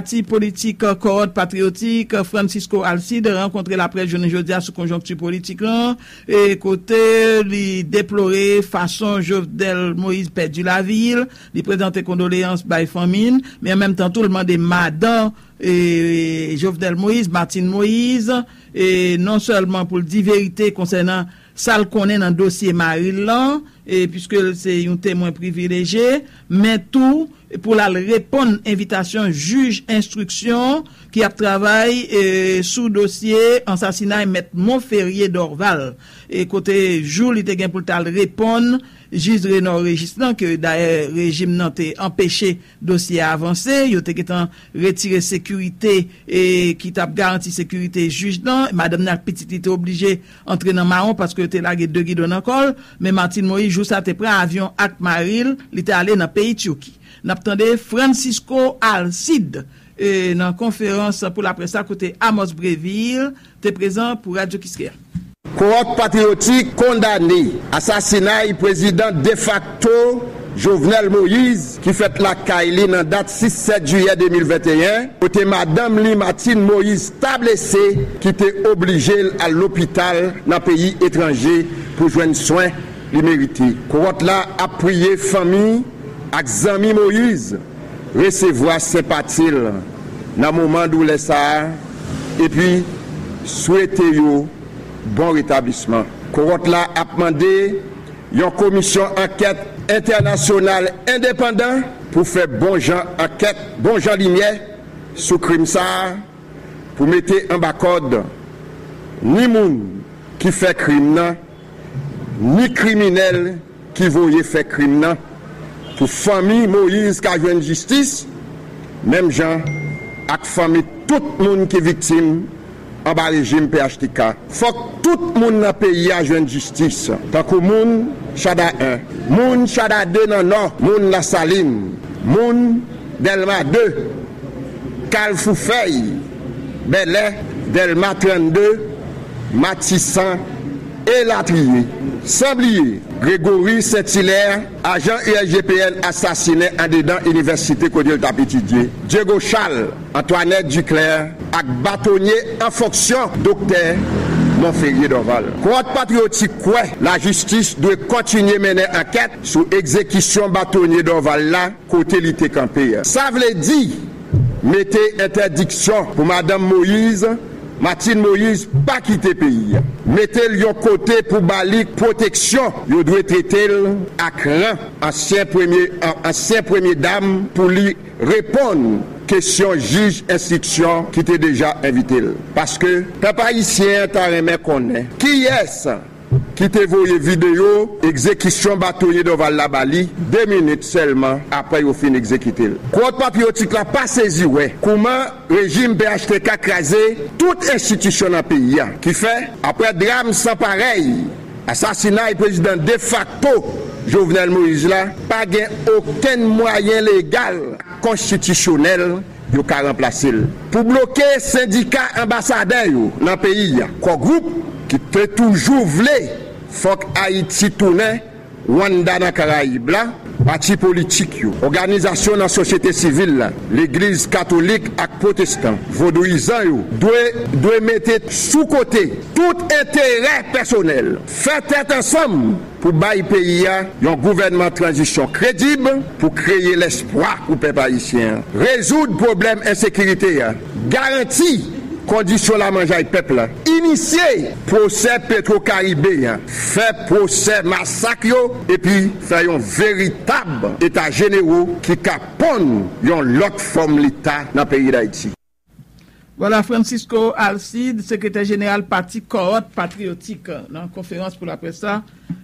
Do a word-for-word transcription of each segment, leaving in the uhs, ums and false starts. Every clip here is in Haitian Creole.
Pati politik Kòwòt Patriyotik Francisco Alcide rankontre laprès jounen jodi a sou konjonkti politik lan, e kote li deplore fason Jovenel Moïse pèdi lavi l, li prezante kondoleyans bay fanmi l, men an menm tan tou l mande madan e, Jovenel Moïse, Martine Moïse, e non sèlman pou l di verite konsènan sa l konnen nan dosye mari l lan, e piske l se yon temwen privilejye, men tou pou l al reponn envitasyon jij enstriksyon ki ap travay, e, sou dosye ansasinay Mèt Monferrier Dorval, e kote jou li te gen pou l t al reponn, jij Renor Régis lan, ke dayè rejim nan te anpeche dosye a avanse, yo te gentan retire sekirite, e, ki t ap garanti sekirite jij lan. Madanm nan ak pitit li te oblije antre nan mawon paske yo te lage de gidon nan kò l. Men Martine Moïse, jou sa, te pran avyon ak mari l, li te ale nan peyi Tiki. N ap tande Francisco Alcide, e, nan konferans pou laprès la kote Amos Bréville te prezan pou Radyo Kiskeya. Kowòt Patriyotik kondane asasinay prezidan defakto Jovenel Moïse ki fèt lakay li nan dat sis sèt jiyè de mil venteyen, kote madanm li Martine Moïse ta blese, ki te oblije l al lopital nan peyi etranje pou jwenn swen li merite. Kowòt la ap priye fanmi ak zanmi Moïse resevwa senpati l nan moman doulè sa a, epi swete yo bon retablisman. Kowòt la ap mande yon komisyon ankèt entènasyonal endepandan pou fè bon jan ankèt, bon jan limyè sou krim sa a, pou mete anba kòd ni moun ki fè krim nan, ni kriminèl ki voye fè krim nan, pou fanmi Moïse ka jwenn jistis, menm jan ak fanmi tout moun ki viktim anba rejim P H T K. Fòk tout moun nan peyi a jwenn jistis, tankou moun Chada en, moun Chada de nan Nò, moun Lasalin, moun Dèlma de, Kalfou Fèy, Bèlè, Dèlma trannde, Matisan, elatriye. San bliye Gregory Saint-Hilaire, ajan U S G P N asasinen andedan inivèsite kote l t ap etidye, Diego Charles, Antoinette Duclair ak batonye an fonksyon, Doktè Monferrier Dorval. Kowòt Patriyotik kwè lajistis dwe kontinye mennen ankèt sou egzekisyon batonye Dorval la kote li te kanpe a. Sa vle di mete entèdiksyon pou madanm Moïse, Martine Moïse, pa kite peyi a. Mete l yon kote pou ba li pwoteksyon. Yo dwe trete l ak ran ansyen premye, an- ansyen premye dam pou li reponn kesyon jij enstriksyon ki te deja envite l. Paske pèp ayisyen an ta renmen konnen kiyès ki te voye videyo egzekisyon batonye Dorval la ba li de minit sèlman apre yo fin egzekite l. Kowòt Patriyotik la pa sezi wè kouman rejim P H T K kraze tout enstitisyon nan peyi a. Ki fè, apre dram san parèy, asasinay prezidan defakto Jovenel Moïse la, pa gen okenn mwayen legal, konstitisyonèl yo ka ranplase l. Pou bloke sendika anbasadè yo nan peyi a, Core Group ki te toujou vle fòk Ayiti tounen Rwanda nan Karayib la, pati politik yo, òganizasyon nan sosyete sivil la, legliz katolik ak pwotestan, vodouyizan yo, dwe, dwe mete sou kote tout enterè pèsonèl, fè tèt ansanm pou bay peyi a yon gouvènman tranzisyon kredib, pou kreye lespwa pou pèp ayisyen an, rezoud pwoblèm ensekirite a, garanti kondisyon lamanjay pèp la, inisye pwosè Petwokaribe a, fè pwosè masak yo, epi fè yon veritab eta jenewo ki ka ponn yon lòt fòm leta nan peyi Dayiti. Vwala Francisco Alcide, sekretè jeneral pati Kowòt Patriyotik, nan konferans pou laprès sa.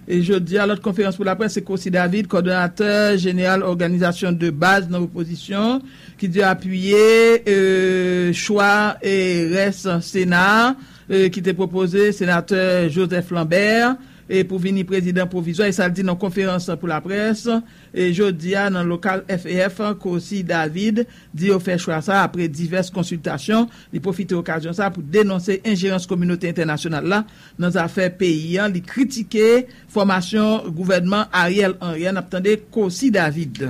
E jodi a, lòt konferans pou laprès, se Cossy David, kòdonatè jeneral òganizasyon de baz nan opozisyon, ki dwe apiye, e, chwa e rès Sena a, e, ki te pwopoze senatè Joseph Lambert, e, pou vini prezidan pwovizwa, e sa l di nan konferans pou laprès, e, jodi a nan lokal F A F, Cossy David di yo fè chwa sa apre divès konsiltasyon. Li pwofite okazyon sa pou denonse enjerans kominote entènasyonal la nan zafè peyi a. Li kritike fòmasyon gouvènman Ariel Henry a. N ap tande Cossy David.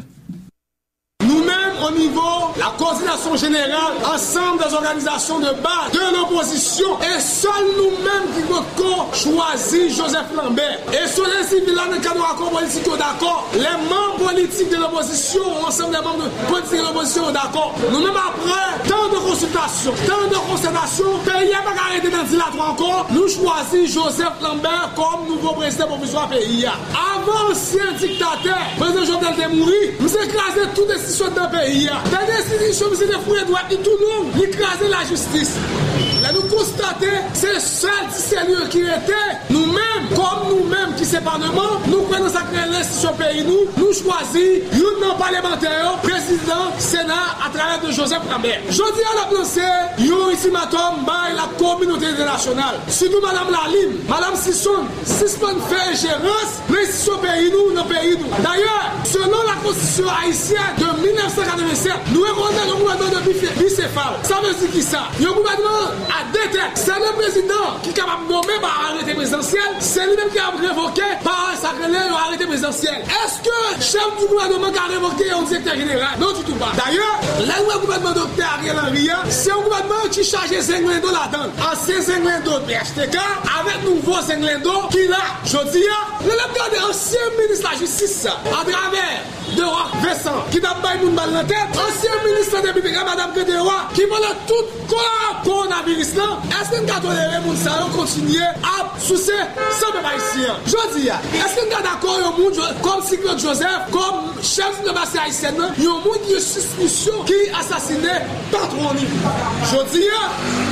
Nou menm, Nivo la coordination générale, ensemble des organisations de base de l'opposition, e sèl nou menm ki potko chwazi Joseph Lambert. E sosyete sivil la, nan kad akò politik yo dakò, les membres politiques de l'opposition, ensemble des membres politiques de l'opposition yo dakò. Nou menm, apre tan de konsiltasyon, tan de konsètasyon, peyi a pa ka rete nan dilatwa ankò, nou chwazi Joseph Lambert kòm nouvo prezidan pwovizwa peyi a. Avan ansyen diktatè, prezidan Jovenel te mouri, misye kraze tout enstitisyon nan peyi a. Dènye enstitisyon, misye te fouye dwèt li tou long, li kraze lajistis. Lè nou konstate, se sèl ti sèl yo ki rete, nou menm, kòm nou menm ki se palman, nou kwè nan sa k rele enstitisyon peyi nou, nou chwazi youn nan palmantè yo, prezidan Sena, atravè de Joseph Lambert. Jodi a, n ap lanse yon iltimatòm bay la kominote entènasyonal, sitou Madanm Lalime, Madanm Sison, sispann fè enjerans nan enstitisyon peyi nou, nan peyi nou. Dayè, selon la konstitisyon ayisyèn de mil nèf san katrevennsèt, nou rekonèt yon gouvènman de bife-, bisefal. Sa vle di ki sa? Yon gouvènman a de tèt. Se le prezidan ki kapab nonmen pa arete prezidansyèl, se li menm ki kapab revoke pa sa k rele yon arete prezidansyèl. Èske chèf di gouvènman ka revoke yon direktè jeneral? Non, ditou pa. Dayè, lè nou wè gouvènman Doktè Ariel Henry a, se yon gouvènman ki chaje zenglendo ladan l. Ansyen zenglendo P H T K avèk nouvo zenglendo ki la jodi a. Lè n ap gade ansyen minis lajistis, atravè Deroc Vincent, ki t ap bay moun bal nan tèt, ansyen minis sante piblik la, madanm Gredewa, ki vòlè tout kò kowonaviris lan, èske n ka tolere moun sa yo kontinye ap souse san pèp ayisyen an? Jodi a, èske n ka dakò yon moun jo-, kòm Siclot Joseph, kòm chèf diplomasi ayisyèn nan, yon moun ki gen sispisyon ki asasine patwon li? Jodi a,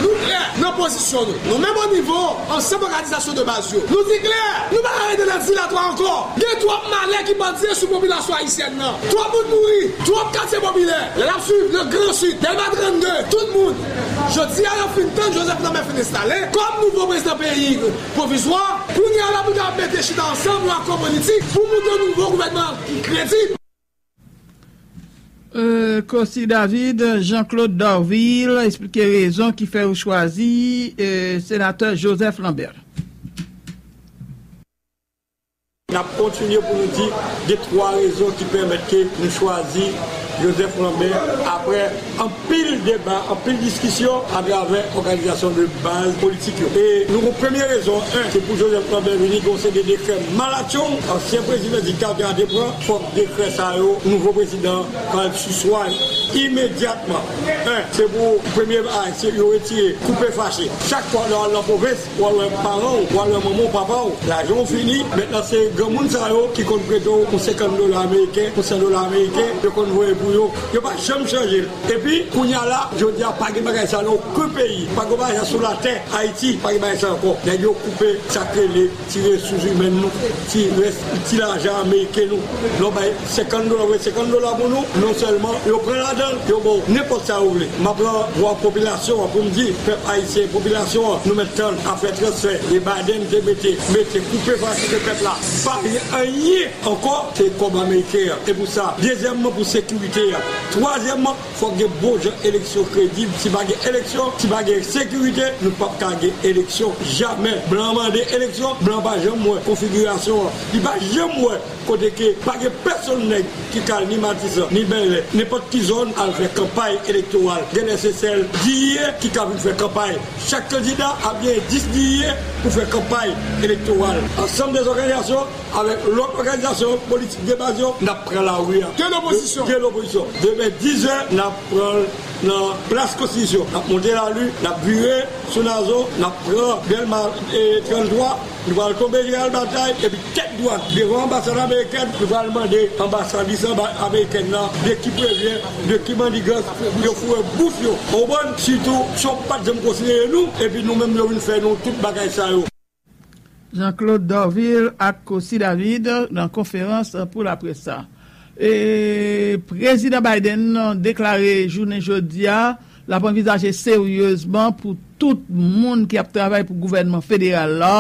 nou klè nan pozisyon nou. Nou menm o nivo ansanm òganizasyon de baz yo, nou di klè, nou pa ka rete nan dilatwa ankò. Gen twòp malè ki pandye sou popilasyon ayisyèn nan. Twòp moun mouri, twòp katye popilè. Lè n ap swiv nan Gran Sid, Dèlma trannde, tout moun. Jodi a, yo fin tann Joseph Lambert fin enstale kòm nouvo prezidan peyi pwovizwa. Kounye a la, pou n ka mete chita ansanm yon akò politik pou moute yon nouvo gouvènman ki kredib. Euh, Cossy David, Jean-Claude Dorvil, eksplike rezon ki fè yo chwazi euh, senatè Joseph Lambert. N ap kontinye pou nou di gen twa rezon ki pèmèt ke nou chwazi Joseph Lambert apre anpil deba, anpil diskisyon atravè òganizasyon de baz politik yo. E nou gon premye rezon, en, se pou Joseph Lambert vini, gen yon seri de dekrè malatchong ansyen prezidan diktatè a te pran, fòk dekrè sa yo, nouvo prezidan, al sispann imedyatman. En, se pou premye bagay, se yo retire koupe fache. Chak fwa lè w al nan pwovens, w al wè paran w, w al wè manman w, papa w, lajan w fini. Mentnan se granmoun sa yo ki konn prete w yon senkant dola ameriken, yon san dola ameriken, yo konn voye pou yo. Yo pa janm chanje l. Epi, kounye a la, jodi a, pa gen bagay sa nan okenn peyi. Pa gen bagay sa sou latè, Ayiti, pa gen bagay sa ankò. Nèg yo koupe sa k rele ti resous imèn nou, ti rès, ti lajan ameriken nou. Lè w bay senkant dola, w voye senkant dola pou nou, non sèlman yo pran ladan l, yo ba w nenpòt sa yo vle. M ap pran vwa popilasyon an pou m di, pèp ayisyen, popilasyon an, nou mèt tann afè transfè, e Biden te mete, mete koupe fache pèp la. Pa gen anyen ankò, se kòb ameriken an. E pou sa, dezyèmman, pou sekirite a. Twazyèmman, fòk gen bon jan eleksyon kredib. Si pa gen eleksyon, si pa gen sekirite, nou p ap ka gen eleksyon jamè. Blan an mande eleksyon, blan an pa janm wè konfigirasyon an. Li pa janm wè kote ke pa gen pèsonn nèg ki ka al ni Matisan, ni Bèlè, nenpòt ki zòn al fè kanpay elektoral. Genlè se sèl D E A ki ka vin fè kanpay. Chak kandida ap genyen dis D E A pou fè kanpay elektoral. Ansanm dèzòganizasyon avèk lòt òganizasyon politik de baz yo, n ap pran lari a. De lopozisyon. De lopozisyon. Demen dizè, n ap pran l nan plas Konstitisyon. N ap monte lari, n ap vire sou Nazon, n ap pran Dèlma trannntwa, nou pral tonbe Jeneral Batay, epi tèt dwat devan anbasad amerikèn, nou pral mande anbasad amerikèn nan de ki prevyen, de ki mannigans yo foure bouch yo. Ou konprann? Sitou, si yo pa t janm konsidere nou, epi nou menm yo vin fè nou tout bagay sa yo. Jean-Claude Dorvil ak Cossy David nan konferans pou laprès sa. E, Prezidan Biden deklare jounen jodi a l ap anvizaje seryezman pou tout moun ki ap travay pou gouvènman federal la,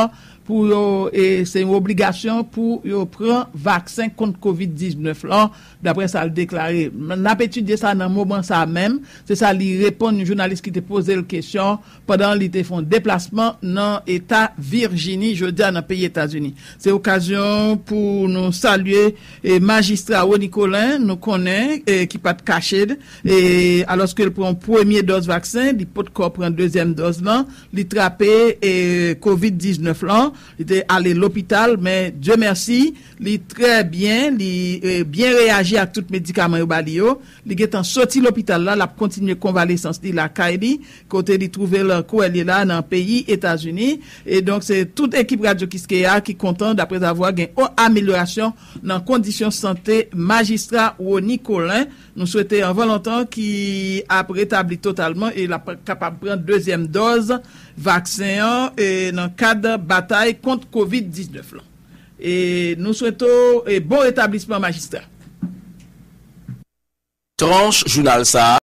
pou yo, e se yon obligasyon pou yo pran vaksen kont kovid diznèf lan, daprè sa l deklare. N ap etidye sa nan moman sa menm, se sa li reponn yon jounalis ki te poze l kesyon pandan li te fè yon deplasman nan eta Virjini, jodi a nan peyi Etazini. Se okazyon pou nou salye e majistra Rony Colin, nou konnen, e ki pa t kache l, e alòske l pran yon premye dòz vaksen, li potko pran dezyèm dòz lan, li trape e kovid diznèf lan, li te ale lopital, men Dye mèsi, li trè byen, li e, byen reyaji ak tout medikaman yo ba li yo. Li gentan soti lopital la, l ap kontinye konvalesans li lakay li, kote li twouve l kwè li la nan peyi Etazini. E donk, se tout ekip Radyo Kiskeya ki kontan, daprè zavwa gen yon amelyorasyon nan kondisyon sante majistra Rony Colin. Nou swete anvan lontan ki ap retabli totalman e l ap kapab pran dezyèm dòz vaksen an e nan kad batay kont kovid diznèf lan. E nou swete w e bon retablisman, majistra. Tranch jounal sa